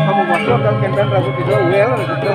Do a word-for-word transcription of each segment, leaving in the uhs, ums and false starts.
Kamu masuk kan kenten rambut itu well gitu.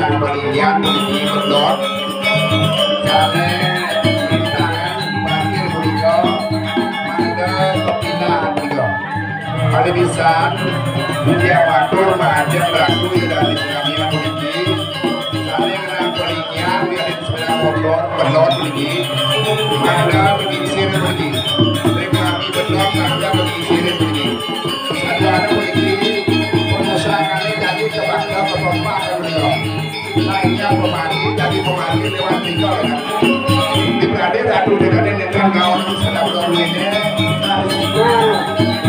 Paninggihan puniki bedot. Sané rintangan parkir punika mangda kapindahan punika. Kadi pisan, titiang matur majeng Ratu Ida Dané sami puniki. Sané ngenang paninggihan wiadin sepeda motor bedot puniki. Mangda pagingsir puniki. Ring sami bedot mangda pagingsir puniki. Saduana puniki, pamusahané kadi kabakta kapempakan beliau. Nah, ini yang pemati, jadi pemati lewat tiga, ya. Di berade Ratu Ida Dané nentang gaun sedang gaun ini, harus itu,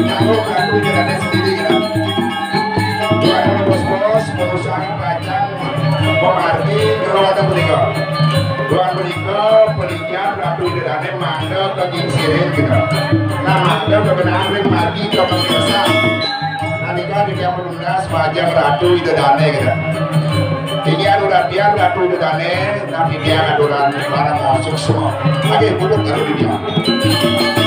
kalau Ratu Ida Dané sendiri, ya. Tuan bos-bos, pengusaha pajak, pemargi, kalau ada beliau. Tuan beliau, beliau Ratu Ida Dané mangda kagingsirin gitu. Nah, mangda kebenaran ring margi ka pamirsaan. Nalika titiang manunggas majeng Ratu Ida Dané gitu. Ini anu latihan Ratu Ida Dané, nah titiang aturan para masuk semua. Oke, pupuk Ratu Ida.